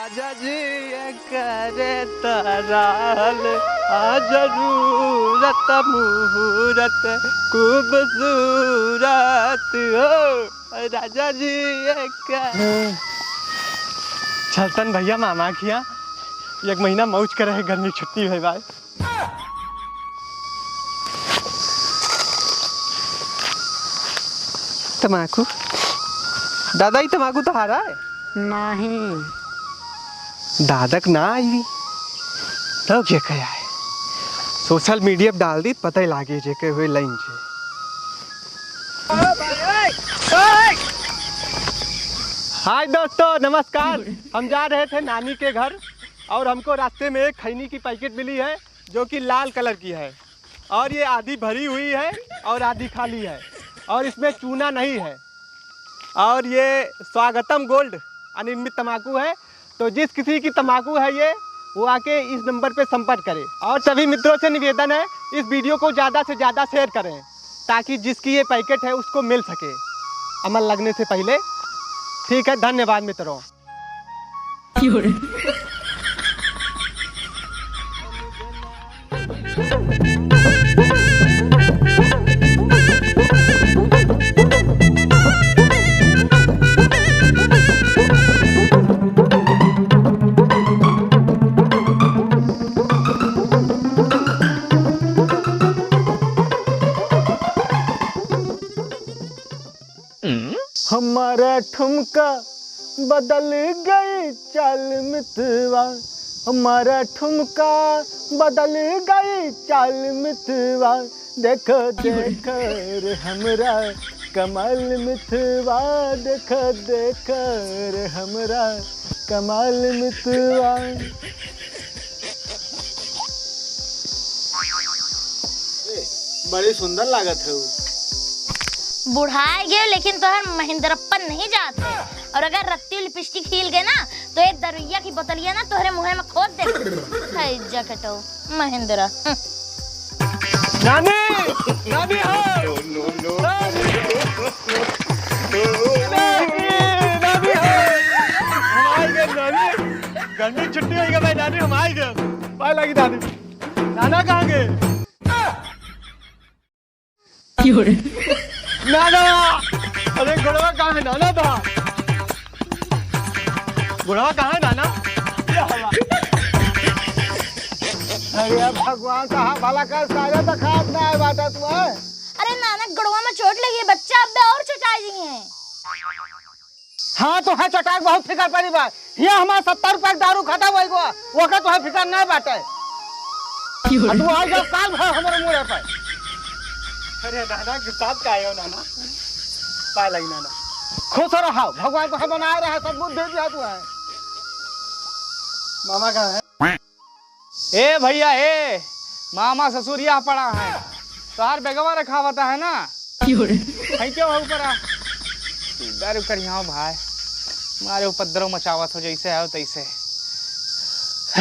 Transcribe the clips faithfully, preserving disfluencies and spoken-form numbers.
राजा जी, ये करे तराल, आ जरूरत मुहूर्त खूबसूरत हो। राजा जी, ये करे। चलतन भैया मामा खिया, एक महीना मौज करे है, गर्मी छुट्टी है भाई। तमाकू? दादा, ई तमाकू तोहारा है? नहीं। दादा के ना आई, तो के कहे आए? सोशल मीडिया पे डाल दी, पता ही लागे जे के हुए लाइन से। हाय दोस्तों, नमस्कार। हम जा रहे थे नानी के घर और हमको रास्ते में एक खैनी की पैकेट मिली है। जो कि लाल कलर की है और ये आधी भरी हुई है और आधी खाली है और इसमें चूना नहीं है और ये स्वागतम गोल्ड अनिर्मित तंबाकू है। तो जिस किसी की तंबाकू है ये, वो आके इस नंबर पे संपर्क करें। और सभी मित्रों से निवेदन है, इस वीडियो को ज़्यादा से ज़्यादा शेयर करें ताकि जिसकी ये पैकेट है उसको मिल सके अमल लगने से पहले। ठीक है, धन्यवाद मित्रों। हमारा ठुमका बदल गई चाल मितवा, हमारा ठुमका बदल गई चाल मितवा। देखो देखो रे हमरा कमाल मितवा, देखो देखो रे हमरा कमाल मितवा। ए, बड़ी सुंदर लागत है। बुढ़ाए गए लेकिन तोहर महेंद्रप्पन नहीं जात है। और अगर रत्ती लिपस्टिक हिल गए ना तो ये दरुइया की बोतलिया ना तोहरे मुंह में खोद दे। है जकटो महेंद्र। हम्म। नानी, नानी हो। नानी, नानी हो। हम आ गए नानी। गर्मी छुट्टी होइगा भाई नानी, हम आ गए। पाए लागी दादी। नाना कहाँ गए? नाना! अरे गोड़वा कहाँ है नाना बा? गोड़वा कहाँ है नाना? अरे भगवान साहब भला कर, सारे तो खात ना आए बाटा तू है। अरे नाना, गोड़वा में चोट लगी है, बच्चा अब और चोटाई गई है। हाँ, तो है चटाक बहुत फिकर पड़ी बा। हियाँ हमार सत्तर रुपया के दारू खत्म होइ गवा, ओकर तो है फिकर नहीं बाटे। क्यों रे? आ तू आई जाओ काल भर हमारे मुड़े पर। अरे दादा, गुस्सात काहे हो नाना? पाए लागी नाना। खुश रहो, भगवान तो हम बनाए रहे, सद्बुद्धि दिया तू है। मामा कहाँ है? ए भैया, ए, मामा ससुर यहाँ पड़ा है, तोहार बेगवा रखावता है ना? क्यों रे? है क्यों हो ऊपर आ? इधर उकर यहाँ भाई, मारे उपद्रव मचावत हो जैसे आओ तैसे।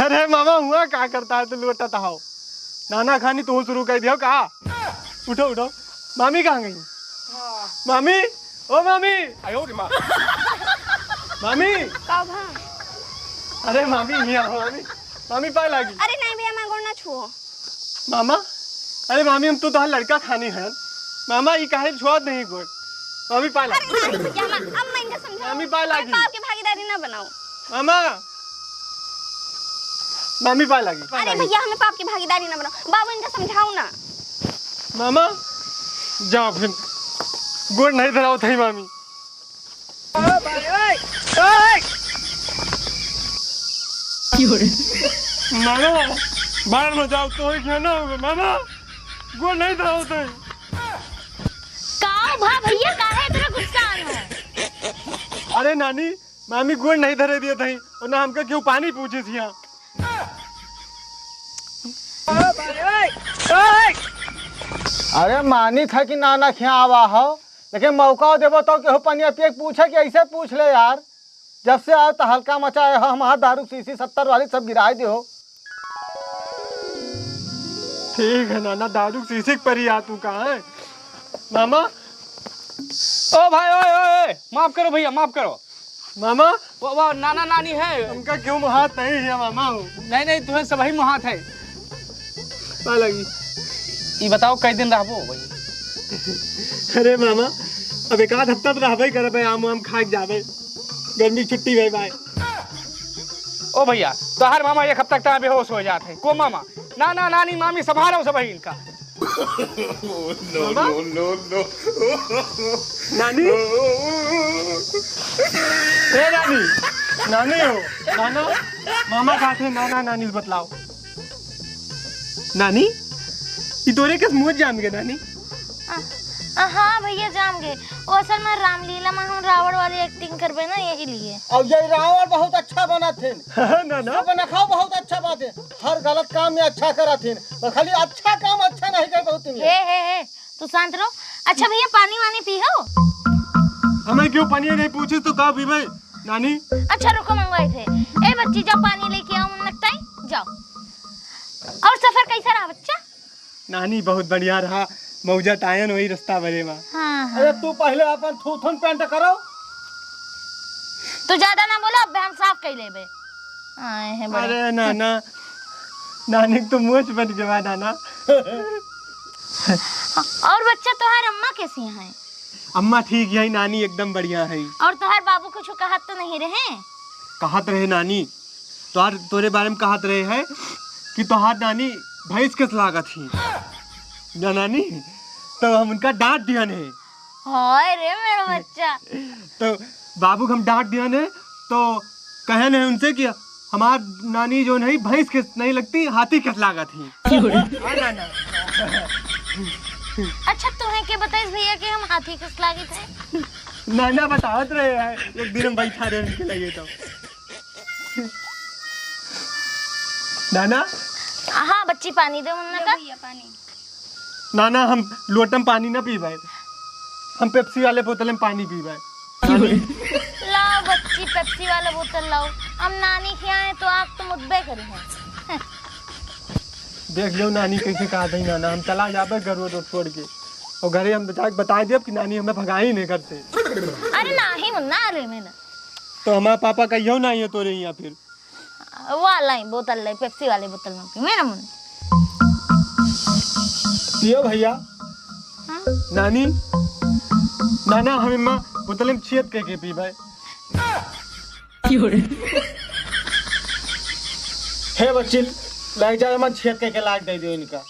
अरे मामा, हुआ का करता है तू लोटत हो? नाना खानी तू शुरू कर दियो का? उठो, उठो। मामी कहाँ गई? हाँ। मामी, ओ मामी। आयो रे माँ। मामी। का भा? अरे मामी, हियाँ आओ मामी। मामी पाए लागी। अरे नहीं भैया, मैं गोड़ ना छुओ। मामा, अरे मामी, हम तो तोहार लड़का खानी है। मामा, ई काहे छुआत नहीं गोड़? मामी पाए अरे लागी। नहीं भैया, मैं, अब मैं इनका समझाऊँ। मामी पाए लागी। पाप की भागीदारी ना बनाओ। मामा। मामी पाए लागी। अरे भैया, हमें पाप की भागीदारी ना बनाओ। बाबू, इनका समझाओ ना। मामा, जाओ फिर। गोड़ नहीं धराओ थई मामी। मामा, बाहर में जाओ, तो ही खाना होगा। मामा, गोड़ नहीं धराओ थई। का भा भैया, काहे इतना गुस्सा आ रहा है? अरे नानी, मामी गोड़ नहीं धरे दिए थई, और ना हमका क्यों पानी पूछे थिया। अरे मानी था कि नाना खिया आवा हो, लेकिन मौका देबो तो केहू पनिया पिए के पूछे कि ऐसे पूछ ले यार। जब से आए तो हल्का मचाए हो, हमार दारू शीशी सत्तर वाली सब गिराए दे हो। ठीक है नाना, दारू शीशी के परी आ तू कहाँ है? मामा। ओ भाई, ओए, ओए, ओए, माफ करो भैया, माफ करो। मामा, वो, वो नाना नानी है। हमका क्यों मोहात नहीं है मामा हो? नहीं, नहीं, तुम्हें सबही मोहात है। का लगी? ई बताओ, कई दिन रहबो भाई? अरे मामा, अब एक आध हफ्ता तो रहबे करबे, आम वाम खा के जाबे। गर्मी छुट्टी भाई भाई। ओ भैया, तोहार मामा एक हफ्ता तक बेहोश हो जात है। को मामा, नाना नानी मामी संभालो सबही इनका। No, मामा? No, no, no। नानी? ए नानी, नानी हो, नाना, मामा कहा थे नाना नानी बतलाओ। नानी, ई तोरे कस मुँह जाम गए नानी? आ, आ, हाँ भैया जाम गए। वो असल में रामलीला में हम रावण वाली एक्टिंग करबे ना, यही लिए। अब ये रावण बहुत अच्छा बनत है। हाँ, नाना। सब नखाओ बहुत अच्छा बात है। हर गलत काम में अच्छा करत है। तो खाली अच्छा काम अच्छा नहीं करे बहुत दिन। हे, हे, हे, तू शांत रहो। अच्छा भैया, पानी वानी पी हो? हमें क्यों पानी नहीं पूछे तो का पीबे नानी? अच्छा रुको, मंगवाए थे। ए बच्ची, जाओ पानी लेके आओ, मन लगता है, जाओ। और सफर कैसा रहा बच्चा? नानी, बहुत बढ़िया रहा, मौजा तायन वही रास्ता बरे मा। हाँ, हाँ। अरे तू पहले अपन थूथन पेंट करो। तू ज्यादा ना बोलो, अब हम साफ कर लेबे। आए हैं बड़े। अरे नाना, नानी तो मोच बन गया नाना। और बच्चा, तोहार अम्मा कैसी हैं? अम्मा ठीक है नानी, एकदम बढ़िया है। और तोहार बाबू कुछ कहत तो नहीं रहे? कहत रहे नानी, तोहार, तोरे बारे में कहत रहे हैं कि तोहार नानी भैंस के लागत ही ना नानी, तो हम उनका डांट दिहन है। हाय रे मेरा बच्चा। तो बाबू के हम डांट दिहन है, तो कहन है उनसे कि हमार नानी जो नहीं भैंस के नहीं लगती, हाथी के लागत ही। हाँ, ना, ना। अच्छा, तुम्हें के बताइस भैया कि हम हाथी के लागत है? ना, ना, बतावत रहे हैं, एक दिन हम बैठा रहे उनके लगे तो। नाना। हाँ बच्ची, पानी दे मुन्ना का। भैया पानी। नाना, हम लोटा में पानी ना पीबे, हम पेप्सी वाले बोतल में पानी पीबे। लाओ बच्ची, पेप्सी वाला बोतल लाओ। हम नानी के आए तो आग तो मुदबे करी है। देख लो नानी कैसे कहा था नाना, हम चला जाबे घर वो छोड़ के, और घरे हम जाके बताई देब कि नानी हमें भगाई नहीं घर से। अरे नाही मुन्ना, अरे में ना। तो हमारा पापा कहियो ना आइए तोरे यहाँ फिर। वो लाई बोतल लाई, पेप्सी वाली बोतल में पी, मेरा मन। पियो भैया। हाँ? नानी, नाना, हम इम्मा बोतल में छेद कह के पी भाई। हे बच्ची, लाइक जा, मन छेद कह के लाग दे दियो इनका।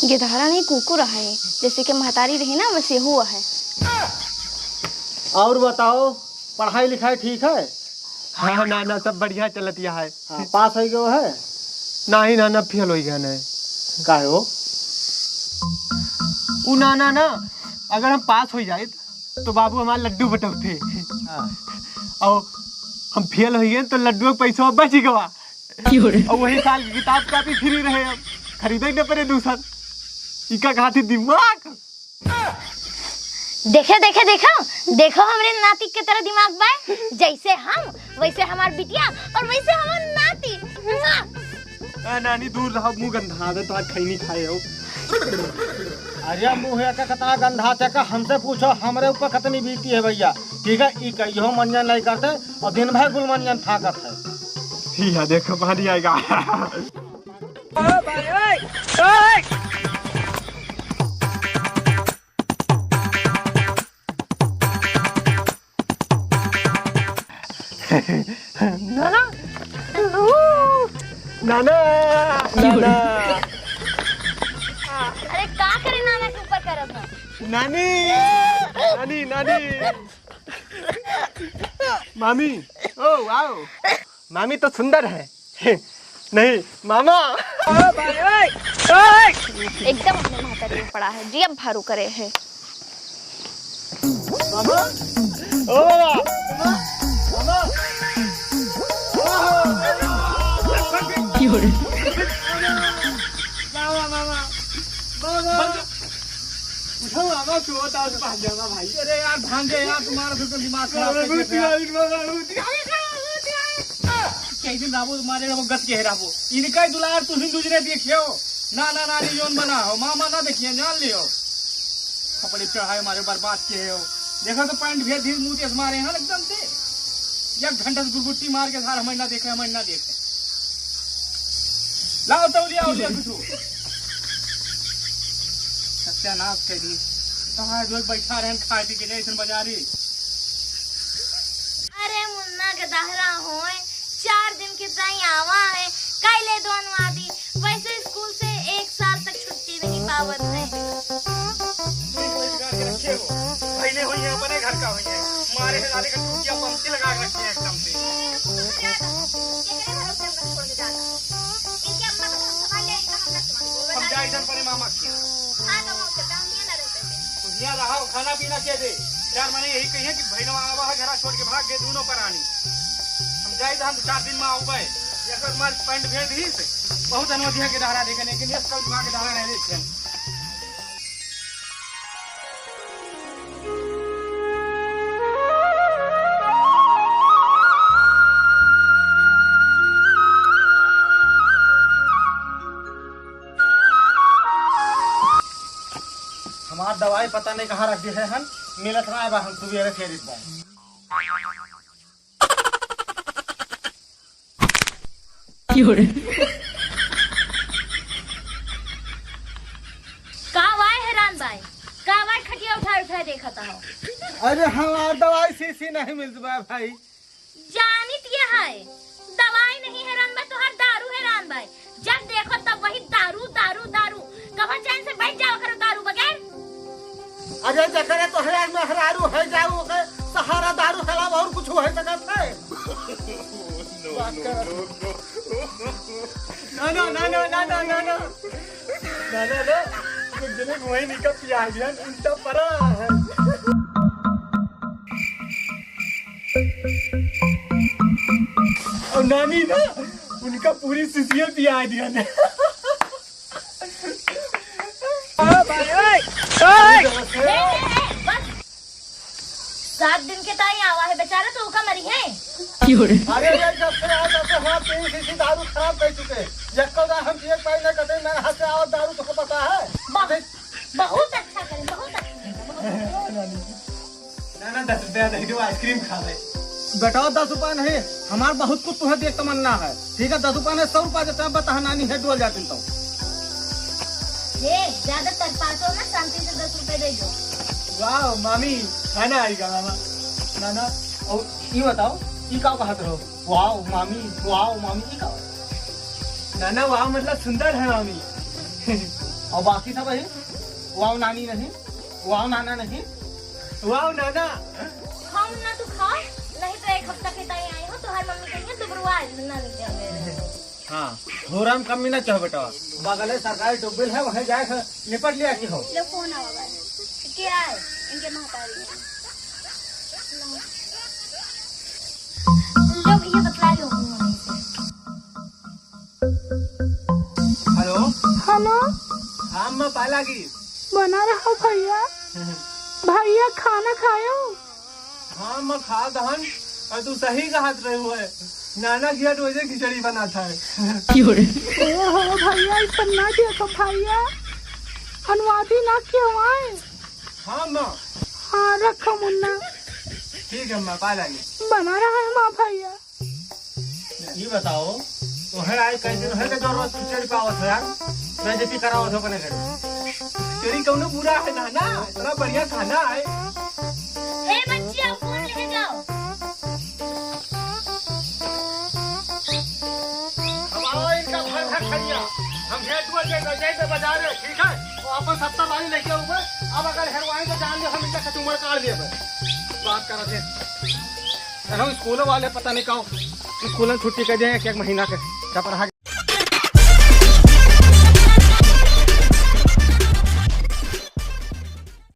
गिधारा नहीं कुकुर है, जैसे कि महतारी रही ना, वैसे हुआ है। और बताओ, पढ़ाई लिखाई ठीक है? हाँ नाना, सब बढ़िया चलत है। हाँ, पास हो गयो है? नहीं नाना, फेल हो गया है। काहे हो? उ नाना ना, अगर हम पास हो जाए तो बाबू हमार लड्डू बटौते। हाँ। और हम फेल हो गए तो लड्डू का पैसा बच गवा। क्यों रे? और वही साल की किताब कॉपी फ्री रहे, अब खरीदे न पड़े दूसर। इका खातिर दिमाग। देखे, देखे, देखो, देखो हमरे नाती के तरह दिमाग बा। जैसे हम, वैसे हमार बिटिया और वैसे हमार नाती। मुआ। ए नानी, दूर रहो, मुंह गंधा दे, तो आज खैनी खाए हो। अरे मुंह एका कितना गंधा थे का, हमसे पूछो, हमरे ऊपर कितनी बीती है भैया। ठीक है, ई कहियो मंजन नहीं करते और दिन भर गुल मंजन फाकत है। ठीक है, देखो पानी आएगा। नाना, नाना, नाना। अरे का करे नाना के ऊपर करत है? नानी, नानी, नानी। मामी, ओ वाओ, मामी तो सुंदर है। नहीं, मामा। एकदम अपने महतारी में पड़ा है, जियब भारू करे है। मामा, ओ मामा, मामा, मामा। मामा, मामा, मामा। उठो मामा, तू बता, तू भाग जाना भाई। अरे यार, भाग गए यार, तुम्हारा तो दिमाग खराब कर दिया। कई दिन रहबो तुम्हारे, रहबो गत के रहबो। इनका ही दुलार तू हिंदू जी ने देखियो। ना, ना, नानी जौन बना हो, मामा ना देखिए, जान लियो। कपड़े चढ़ाए मारे बर्बाद किए हो। देखो तो पैंट भेद धीरे मुंह से मारे हैं एकदम से। एक घंटा से गुरगुट्टी मार के सार हमें ना देखे, हमें ना देखे। लाओ तौलिया, उलिया कुछ। सत्यानाश कर दी। कहाँ जो बैठा रहन खाए पी के जैसन बाजारी। अरे मुन्ना के दहरा होए, चार दिन के ताई आवा है, काई ले दोन वादी। वैसे स्कूल से एक साल तक छुट्टी नहीं पावत है। ठीक है, बिगाड़ के रखे हो। पहले हुई है, अपने घर का हुई है। मारे है, साले का टूटिया पंक्ति लगा के रखे हैं एकदम से। इनके भरोसे हम लोग छोड़ के जाना। इनके अम्मा का हम संभाल ले, इनका हम लोग संभाल ले। हम जाए इधर परे मामा के। हाँ, तो हम उसके काम नहीं ना रहते थे। यहाँ रहा, खाना पीना के दे। यार, मैंने यही कही है कि भैया आवा है, घरा छोड़ के भाग गए दोनों परानी। हम जाए तो हम चार दिन में आऊबे। ये सब हमारे पैंट भेज दी से। बहुत अनुमति है कि दहरा देखे, लेकिन ये सब दिमाग के दहरा नहीं देखे। हमार दवाई पता नहीं कहाँ रख दिए हन, मिलत ना बा, हम सुबेरे फेरित बा। का वाय हैरान बाय? का वाय खटिया उठाए उठाए देखत हो? अरे हमार दवाई शीशी नहीं मिलत बा भाई। जानित ये है, दवाई नहीं हैरान बा, तोहार दारू हैरान बा। जब देखो तब वही दारू, दारू, दारू। कबो चैन से बैठ जाओ करो दारू बगैर। अरे जकरे तोहरे मेहरारू है जाऊ के सहारा दारू के अलावा और कुछ हो सकत है? बात कर। ना, ना, ना। ना, ना, ना। कुछ दिन वही निका पिया गया, उल्टा पड़ा है। और नानी ना, उनका पूरी शीशियाँ पिया दिया ने। ए, ए, ए, बस। सात दिन के ताई आवा है बेचारा, तो ओका मरी है। अरे रे, जब से आया, तब से हमार तीन शीशी दारू खराब कर चुके। यक्को दार हम पिए पाई ना, कते ना हाथ से आवत दारू, तोको पता है? बहुत, बहुत अच्छा करे, बहुत अच्छा करे, बहुत अच्छा। ना, ना, दस रुपया दे दो, आइसक्रीम खा ले। बेटा, दस रुपया नहीं, हमार बहुत कुछ तुहे देख तमन्ना है, ठीक है? दस रुपया नहीं, सौ रुपया देते हैं, बता नानी है डोल जाती तो। ए, ज्यादा तरपासो ना, शांति से दस रुपया दे दो। वाह, मामी, खाना आएगा, मामा। ना, ना, और ये बताओ, ये का कहत रहो? वाओ, मामी, वाओ, मामी, ये का? ना, ना, वाओ मतलब सुंदर है, मामी। और बाकी सब है? वाओ, नानी नहीं? वाओ नाना नहीं, वाओ नाना। खाओ ना तू खाओ, नहीं तो एक हफ्ता के ताई आई हो, तोहार मम्मी कहिए दुबरुआ है, नानी के आगे। हाँ, होरम कमी ना चाहो बेटा, बगले सरकारी ट्यूबवेल है, वहीं जाए के निपट लिया कि हो। ले फोन आवा भाई, के आए इनके महतारी। लो भैया बतला लो मम्मी से। हेलो। हेलो। हाँ अम्मा, पाए लागी। बना रहा भैया। भैया खाना खायो? हाँ अम्मा, खा दहन। और तू सही कहत रहे हुए, नाना किया रोजे खिचड़ी बनाता है। ओहो भैया, ऐसा ना देखो भैया, अनुवादी ना किया हुआ है। हाँ अम्मा। हाँ रखो मुन्ना। ठीक है अम्मा, पाए लागी। बना रहा है माँ भैया। ई बताओ, तोहर आए कई दिन होए के जरूरत खिचड़ी पावत हो यार, बेइज्जती करावत हो अपने घर। खिचड़ी कौनो बुरा है ना, ना, इतना बढ़िया खाना है। ए बच्चिया, फोन ले जाओ। अब आओ इनका भर भर खइया, हम हेड टू हेड जाए बाजार है, ठीक है? वो अपन सत्ता बाजी लेके आऊंगा, अब अगर हेरवाई तो जान लो हम इनका कचूमर काट दिए। बात करत है। अरे स्कूल वाले पता नहीं कहो, स्कूल में छुट्टी कर दिए एक, एक महीना के, क्या पढ़ा